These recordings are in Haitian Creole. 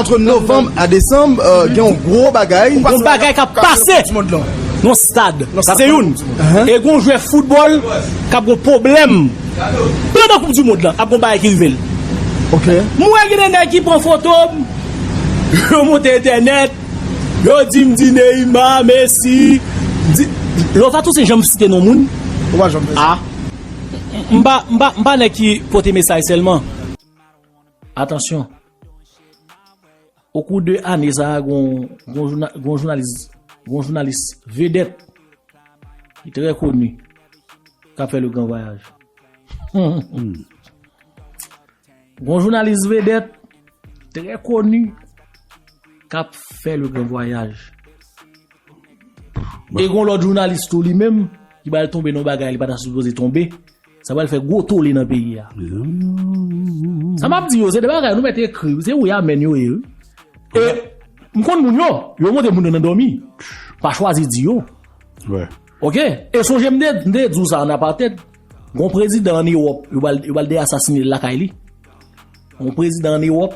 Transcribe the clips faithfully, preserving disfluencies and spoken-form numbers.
Ant novanm a desanm, euh, gen yon gwo bagay. Yon bagay k ap pase nan stad. Sa se youn. E gen yon jwè foutbòl k ap gen pwoblèm pandan koup di mond lan, ap gen bagay ki rive l. M wè gen de nèg ki pran foto m, yo monte entènèt, yo di m di Neymar, Messi, di Lova Toussaint janm site non moun. A, m pa, m pa, m pa nèg ki pote mesaj sèlman. Atansyon. Okou de ane sa a, gon, gon, jouna- gon jounalis, gon jounalis vedèt ki trè koni k ap fè le gran vwayaj. Gon jounalis vedèt trè koni k ap fè le gran vwayaj. E gon lòt jounalis tou li menm ki pral tonbe nan bagay li pa ta sipoze tonbe. Sa pral fè gwo tole nan peyi a. Sa m ap di yo, se de bagay nou mèt ekri, se wi amèn yo ye wi. E m konn moun yo, yo montre moun yo nan dòmi. Pa chwazi di yo. Oke? E sonje m te, m te di w sa ann apartèd. Gon prezidan ann Ewòp, yo pral, yo pral dèyè asasine l lakay li. Yon prezidan ann Ewòp,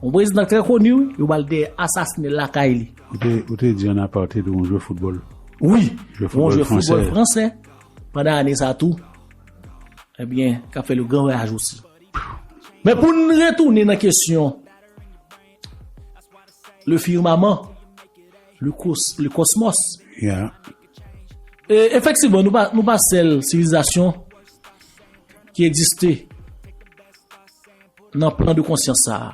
yon prezidan trè koni wi, yo pral dèyè asasine l lakay li. Ou te, ou te di ann apartèd yon jwè foutbòl. Wi, yon jwè foutbòl fransè. Pandan ane sa tou, ebyen, k ap fè le gran vwayaj osi. Men pou n retounen nan kesyon le firmament, le cos, le cosmos. E, efektivman, nou pa, nou pa sèl sivilizasyon ki egziste nan plan de konsyans sa a.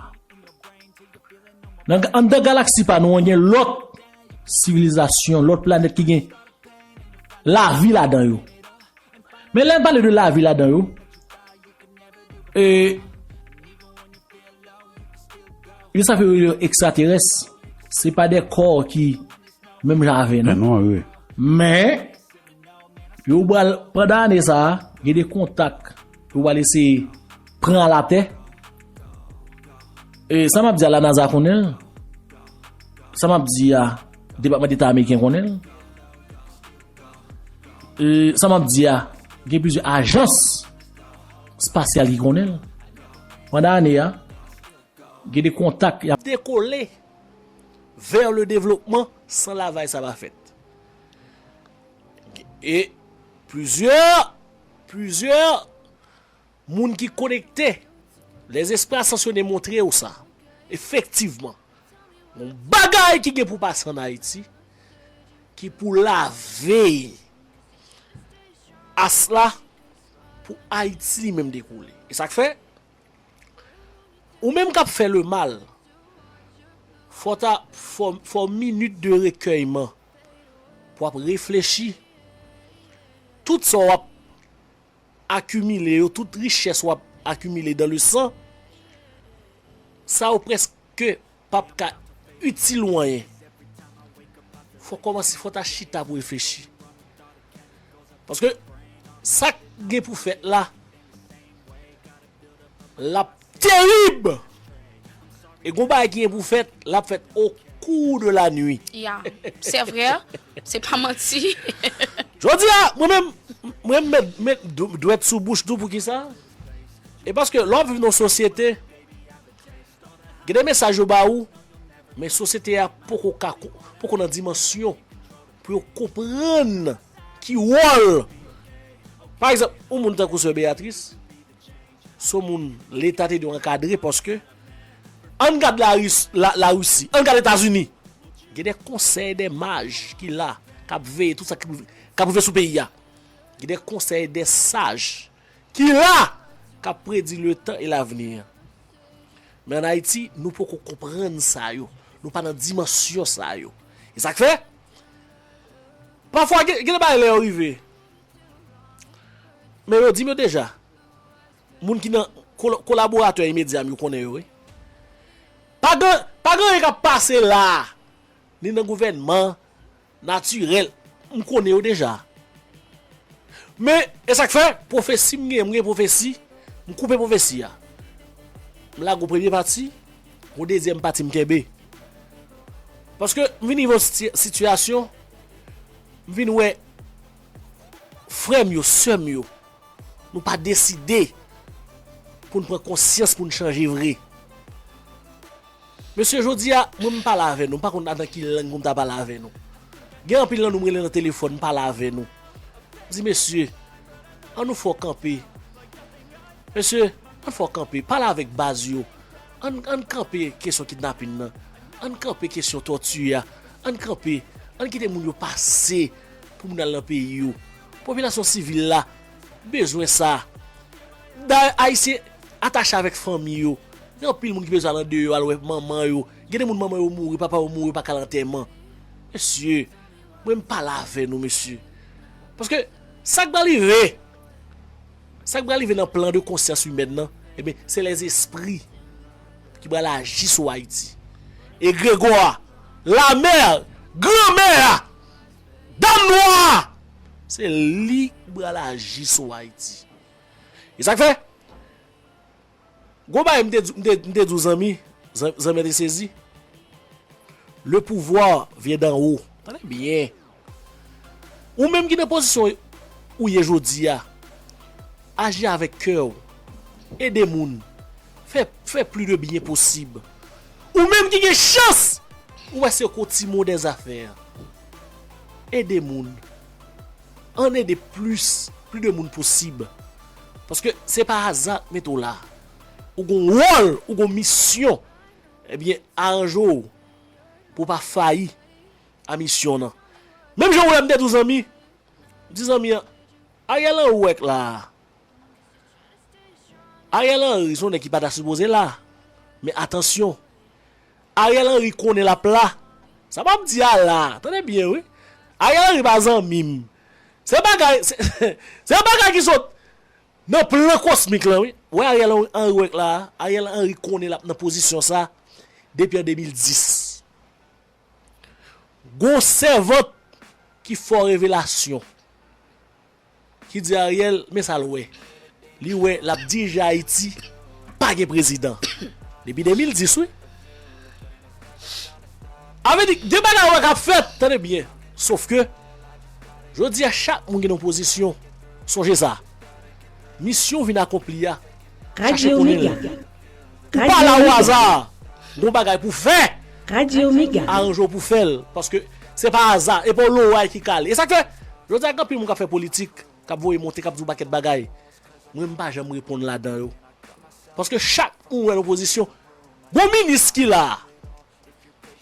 Nan, anndan galaksi pa nou an, gen lòt sivilizasyon, lòt planèt ki gen lavi ladan yo. Men lè n pale de lavi ladan yo, e, yo sa fè yo rele yo ekstraterès, se pa de kò ki menm jan avè nou. Men, yo pral, pandan ane sa a, gen de kontak yo pral eseye pran a latè. E sa m ap di a, la NASA konnen l. Sa m ap di a, Depatman Deta ameriken konnen l. E sa m ap di a, gen plizyè ajans espasyal ki konnen l. Pandan ane a, gen de kontak y ap dekole vers le développement san lavaj sa pa fèt. E plizyè, plizyè moun ki konekte, les experts ascensionnés montre w sa. Efektivman, yon bagay ki gen pou pase ann Ayiti, ki pou lave as la pou Ayiti li menm dekoule. E sa k fè, ou menm k ap fè le mal, fò ta, fò, fò minit de rekèyman pou w ap reflechi. Tout sa w ap akimile yo, tout richès w ap akimile dans le sang, sa yo prèske p ap ka itil ou anyen. Fò kòmanse, fò ta chita pou reflechi. Paske sa k gen pou fèt la, l ap terib. E gon bagay ki gen pou fèt, l ap fèt au cours de la nuit. Ya, se vrè, se pa manti. Jodi a, mwen menm, mwen menm met, met dw- dwèt sou bouch nou pou ki sa? E paske lè w ap viv nan yon sosyete, gen de mesaj yo ba ou, men sosyete a poko ka ko- poko nan dimansyon pou yo konprann ki wòl. Pa egzanp, yon moun tankou sè Beatrice, se yon moun Leta te dwe ankadre paske ann gad Laris- La, Larisi, ann gad Etazini. Gen de konsèy de maj ki la, k ap veye tout sa k ap rive sou peyi a. Gen de konsèy de saj ki la, k ap predi letan e lavni. Men ann Ayiti, nou poko konprann sa yo. Nou pa nan dimansyon sa yo. E sa k fè, pafwa, gen, gen de bagay lè yo rive. Men yo di m yo deja. Moun ki nan kol- kolaboratè imedya m yo konnen yo, wi. Pa gen, pa gen anyen k ap pase la a, ni nan gouvènman, natirèl, m konnen yo deja. Men, e sa k fè, pwofesi m gen, m gen pwofesi, m koupe pwofesi a. M lage yon premye pati, yon dezyèm pati m kenbe. Paske m vin rive yon siti- sitiyasyon, m vin wè frè m yo, sè m yo, nou pa deside pou n pran konsyans, pou n chanje vre. Mesye, jodi a, mwen m pale avè nou, m pa konn nan ki lang pou m ta pale avè nou. Gen anpil nan nou m rele nan telefòn, m pale avè nou. M di, mesye, ann nou fè w kanpe. Mesye, ann fè w kanpe, pale avèk baz yo. Ann, ann kanpe kesyon kidnapin nan. Ann kanpe kesyon tòti a. Ann kanpe, ann kite moun yo pase pou moun al nan peyi yo. Popilasyon sivil la bezwen sa. Dayè, Ayisyen atache avèk fanmi yo. Gen anpil moun ki bezwen al andeyò, al wè manman yo. Gen de moun manman yo mouri, papa yo mouri, yo pa ka al antèman. Mesye, mwen m pale avè nou, mesye. Paske sa k pral rive, sa k pral rive nan plan de konsyans imèn nan, ebyen, se lèzespri ki pral aji sou Ayiti. Egregwa, lamè, granmè a, dam nwa a, se li ki pral aji sou Ayiti. E sa k fè? Gon bagay m te di, m te, m te di w zanmi, zan- zanmi an te sezi. Le pouvoir vient d'en haut. Tande byen. Ou menm ki nan pozisyon ou ye jodi a, aji avèk kè w. Ede moun. Fè, fè pli de byen posib. Ou menm ki gen chans, ou wè se kou ti mo dèzafè. Ede moun. Ann ede plis, pli de moun posib. Paske se pa aza k mete w la. Ou gon wòl, ou gon misyon. Ebyen, aranje w pou w pa fayi a misyon nan. Menm jan w wè m te di w zanmi, m di zanmi an, Ariel Henry w wè k la a. Ariel Henry se yon nèg ki pa ta sipoze la. Men atansyon, Ariel Henry konnen l ap la. Sa m ap di a la, tande byen wi. Ariel Henry pa zanmi m. Se bagay, se, se bagay ki sot nan plan kosmik lan wi. Wè Ariel Henry wè k la a, Ariel Henry konnen l ap nan pozisyon sa depi an de mil dis. Gon sèvant ki fè w revelasyon, ki di Ariel, men sa l wè. Li wè l ap dirije Ayiti, pa gen prezidan. Depi de mil dis, wi. Sa vle di, gen bagay ou wè k ap fèt, tande byen. Sof ke, jodi a, chak moun gen yon pozisyon. Sonje sa. Misyon w vin akonpli a, chache konnen l. Ou pa la o aza. Gon bagay pou fè. Aranje w pou fè l. Paske se pa aza. E pa yon loray ki kale. E sa k fè, jodi a, gen anpil moun k ap fè politik, k ap voye monte, k ap di yon pakèt bagay. Mwen, m pa janm reponn ladan yo. Paske chak moun wè l opozisyon. Gon minis ki la.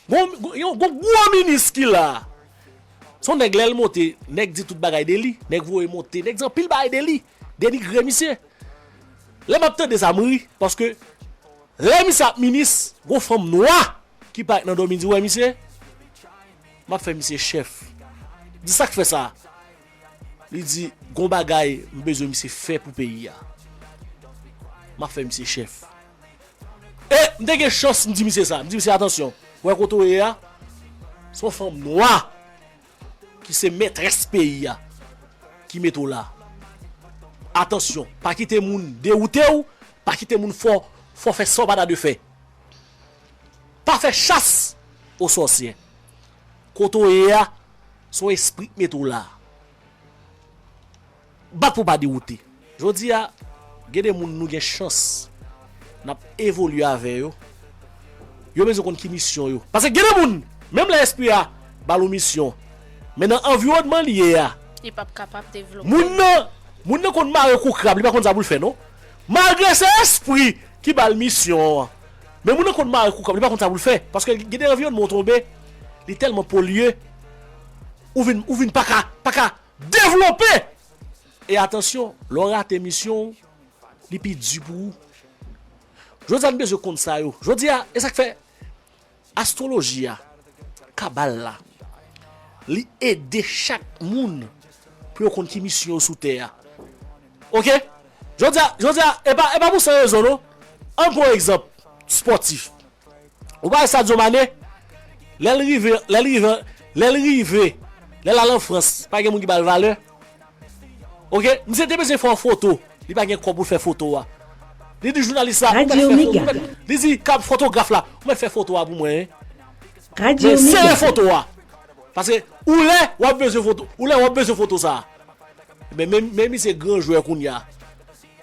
Gon, gon, yon, gon gwo minis ki la. Se yon nèg lè l monte, nèg di tout bagay de li, nèg voye monte, nèg di anpil bagay de li, denigre misye. Lè m ap tande sa, m ri, paske lè misye ap minis, gon fanm nwa ki parèt nan dòmi di, wè misye, m ap fè misye chèf. Di sa k fè sa. Li di, gon bagay m bezwen misye fè pou peyi a. M ap fè misye chèf. E m te gen chans, m di misye sa. M di misye, atansyon. Wè kote w ye a, se yon fanm nwa ki se mètrès peyi a ki mete w la. Atansyon, pa kite moun dewoute w, pa kite moun fè w, fè w fè sa w pa ta dwe fè. Pa fè chas o sòsyè. Kote w ye a, se yon espri k mete w la. Bat pou w pa dewoute. Jodi a, gen de moun nou gen chans n ap evolye avè yo. Yo bezwen konn ki misyon yo. Paske gen de moun, menm lè espri a ba l yon misyon, men nan anviwònman li ye a, li p ap kapab devlope. Moun nan, moun nan konn mare kou krab, li pa konn sa pou l fè non. Malgre se espri ki ba l misyon an, men moun nan konn mare kou krab, li pa konn sa pou l fè. Paske gen de anviwònman w tonbe, li tèlman polye, ou vin, ou vin pa ka, pa ka devlope. E atansyon, lè w rate misyon w, li pi di pou ou. Jodi a, n bezwen konn sa yo. Jodi a, e sa k fè astwoloji a, kabal la, li ede chak moun pou yo konn ki misyon yo sou tè a. Oke? Jodi a, jodi a, e pa, e pa pou san rezon non. Ann pran yon egzanp espòtif. Ou pa wè Sadio Mane? Lè l rive, lè l rive, lè l rive, lè l al an Frans, pa gen moun ki ba l valè. Oke, misye te bezwen fè yon foto. Li pa gen kòb pou l fè foto a. Li di jounalis la, ou mèt fè foto. Li di kab fotograf la, ou mèt fè foto a pou mwen. Men sere foto a. Paske ou lè w ap bezwen foto, ou lè w ap bezwen foto sa. Men, men, men misye gran jwè kounye a.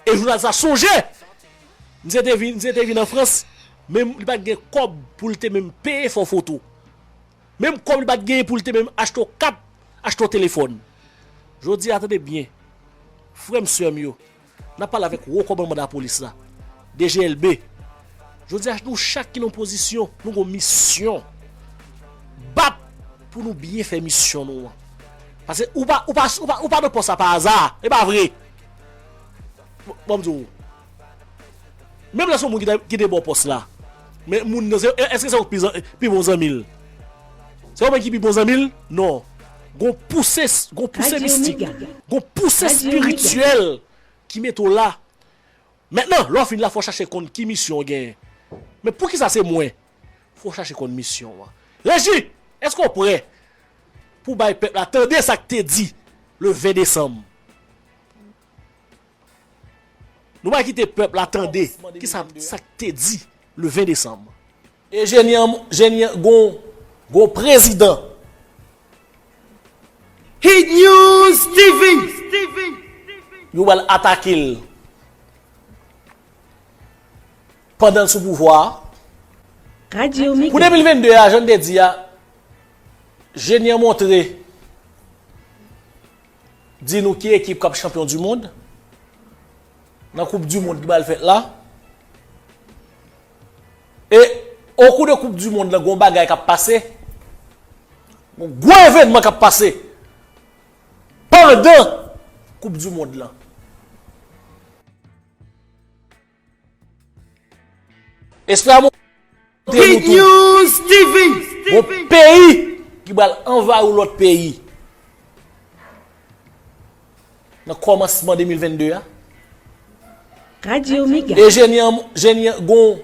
E jounalis la sonje. Misye te vin, misye te vin an Frans. Menm li pa t gen kòb pou l te menm peye fò foto. Menm kòb li pa t genyen pou l te menm achte yon kat, achte yon telefòn. Jodi a, tande byen, frè m, sè m yo, n ap pale avèk wo kòmandman lapolis la, D G L B. Jodi a, nou chak ki nan pozisyon, nou gon misyon. Bat pou nou byen fè misyon nou an. Paske ou pa, ou pa, ou pa, ou pa nan pòs la pa aza. E pa vre. Bon, m di w. Menm lè se yon moun ki te, ki te ba w pòs la. Men moun nan, se, èske se ou ki pi zan-, pi bon zanmi l? Se ou menm ki pi bon zanmi l? Non. Gon pouse, gon pouse mistik. Gon pouse espirityèl ki mete w la. Mentnan, lè w fin la, fò w chache konn ki misyon w genyen. Men poukisa se mwen? Fò w chache konn misyon w an. Reji, èske w prè pou w bay pèp la tande sa k te di le ven desanm? Nou pa kite pèp la tande ki sa, sa k te di le ven desanm. E jeni an, jeni an, gon, gon prezidan. Hit News T V. Yo pral atake l pandan l sou pouvwa a. Radyo Mega. Pou de mil vennde a, jan n te di a, jeni an montre di nou ki ekip k ap chanpyon di mond nan koup di mond ki pral fèt la. E okou de koup di mond lan, gon bagay k ap pase. Gon gwo evènman k ap pase pandan koup di mond lan. Espri a montre nou tou. Gon peyi ki pral anvayi lòt peyi nan kòmansman de mil vennde a. Radyo Mega. E jeni an, jeni an, gon,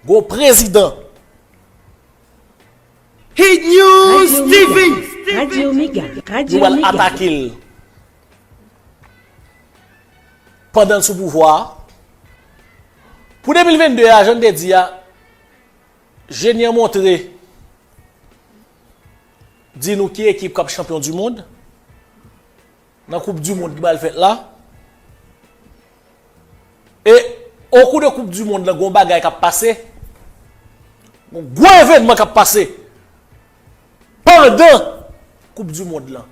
gon prezidan. Hit News T V. Radyo Mega. Radyo Mega. Yo pral atake l pandan l sou pouvwa a. Pou de mil vennde a, jan n te di a, jeni an montre di nou ki ekip k ap chanpyon di mond nan koup di mond ki pral fèt la. E okou de koup di mond lan, gon bagay k ap pase. Gon gwo evènman k ap pase pandan koup di mond lan.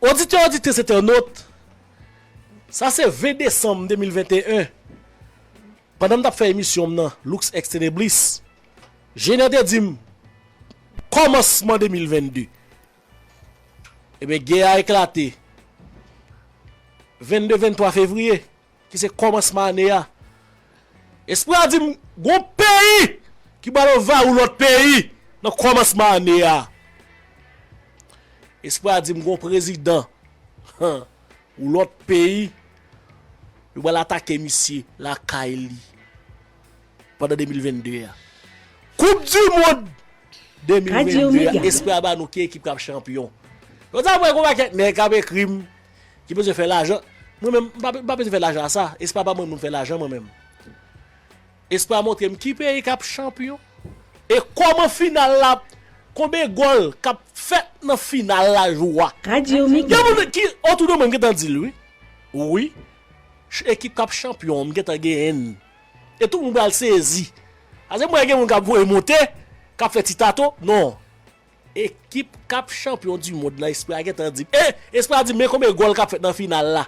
Oditè, oditris, entènot, sa se ven desanm de mil venteyen. Pandan m t ap fè emisyon m nan Lux Extenebris, jeni an te di m kòmansman de mil vennde. Ebyen, gè a eklate vennde, venntwa fevriye, ki se kòmansman ane a. Espri a di m gon peyi ki pral anvayi lòt peyi nan kòmansman ane a. Espri a di m gon prezidan ou lòt peyi, yo pral atake misye lakay li pandan de mil vennde a. Koup di mond de mil vennde a, Espri a ba nou ki ekip k ap chanpyon. Jodi a, mwen, gon pakèt nèg k ap ekri m ki bezwen fè lajan. Mwen menm, m pa, m pa bezwen fè lajan a sa. Espri a pa mwen moun fè lajan, mwen menm. Espri a montre m ki peyi k ap chanpyon. E kòman final la, konbyen gòl k ap fèt nan final la jou a. Radyo Mega. Gen moun ki, otou de mwen, m gentan di l, wi. Wi. Ch-, ekip k ap chanpyon, m gentan genyen l. E tout moun pral sezi. Paske m wè gen moun k ap voye monte, k ap fè ti tato. Non. Ekip k ap chanpyon di mond lan, Espri a gentan di m. E, Espri a di m, men konbyen gòl k ap fèt nan final la.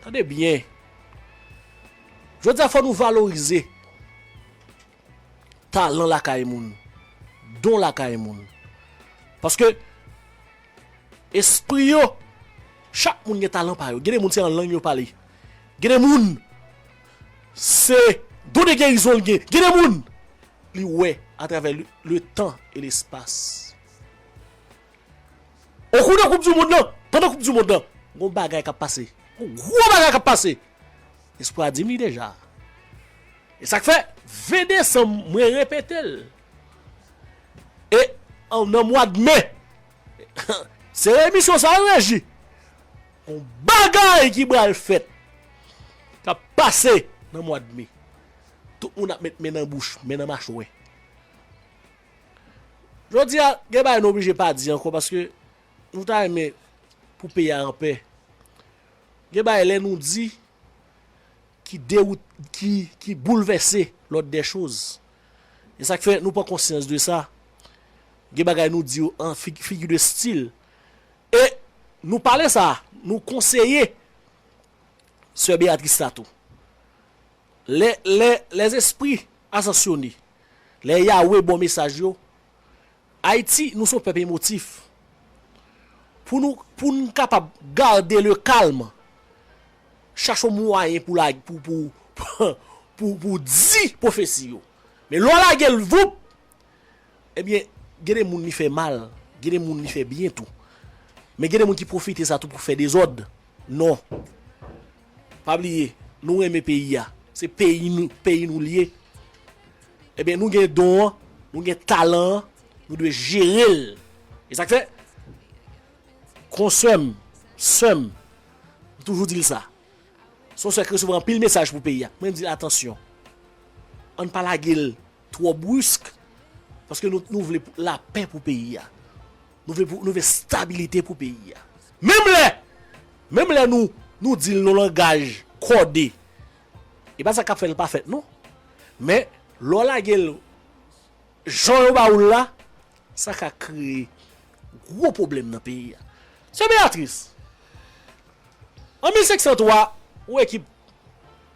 Tande byen. Jodi a, fò nou valorize talan lakay moun, don lakay moun. Paske espri yo, chak moun gen talan pa yo. Gen de moun se an lang yo pale. Gen de moun se don de gerizon l gen. Gen de moun li wè atravè le, le tan e lespas. Okou de koup di mond lan, pandan koup di mond lan, gon bagay k ap pase. Gon gwo bagay k ap pase. Espri a di m li deja. E sa k fè, ven desanm, mwen repete l. E an, nan mwa d me, se emisyon sa a, Reji. Yon bagay ki pral fèt, k ap pase nan mwa d me. Tout moun ap met men nan bouch, men nan machwè. Jodi a, gen bagay nou oblije pa di ankò, paske nou ta renmen pou peyi a anpè. Gen bagay lè nou di, ki dewout, ki, ki boulvèse lòd dè choz. E sa k fè nou pran konsyans de sa. Gen bagay nou di yo an fig, figi de stil. E nou pale sa, nou konseye sè Beatrice la tou. Lè, lè, lèzespri asansyone, lè Yawe bon mesaj yo, Ayiti, nou se yon pèp emotif. Pou nou, pou n kapab gade le kalm, chache yon mwayen pou la, pou, pou, pou, pou di pwofesi yo. Men lè w lage l, voup, ebyen, gen de moun li fè mal, gen de moun li fè byen tou. Men gen de moun ki pwofite sa tou pou fè dezòd. Non. Pa bliye, nou renmen peyi a. Se peyi nou, peyi nou l ye. Ebyen, nou gen don an, nou gen talan an, nou dwe jere l. E sa k fè, kon sè m, sè m, m toujou di l sa. Se yon sè ki resevwa anpil mesaj pou peyi a. Mwen, m di l, atansyon. Ann pa lage l twò brisk. Paske nou, nou vle pou, lapè pou peyi a. Nou vle pou, nou vle stabilite pou peyi a. Menm lè, menm lè nou, nou di l nan langaj kòde, e pa sa k ap fè l pa fèt, non. Men, lè w lage l jan yo ba ou l la, sa ka kreye gwo pwoblèm nan peyi a. Sè Beatrice, an mil senk san twa, ou ekip,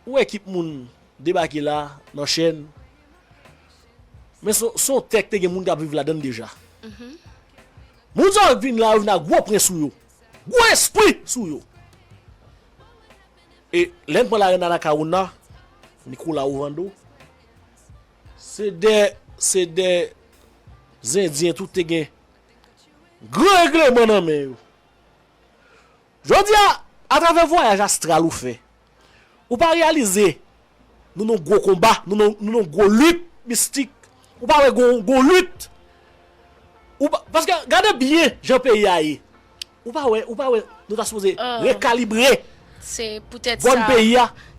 ou ekip moun debake la, nan chèn. Men se, se yon tè k te gen moun k ap viv ladan l deja. Moun sa yo vin la, yo vin ak gwo pwen sou yo. Gwo espri sou yo. E lè n pran larèn Anacaona, Nicolas Ovando, se de, se de Zendyen tou te gen gran regleman nan men yo. Jodi a, atravè vwayaj astral ou fè, ou pa reyalize nou nan gwo konba, nou nan, nou nan gwo lit mistik. Ou pa wè gwo, gwo lit. Ou pa, paske gade byen jan peyi a ye. Ou pa wè, ou pa wè nou ta sipoze Ah. Rekalibre Se poutèt bòn sa. Peyi a.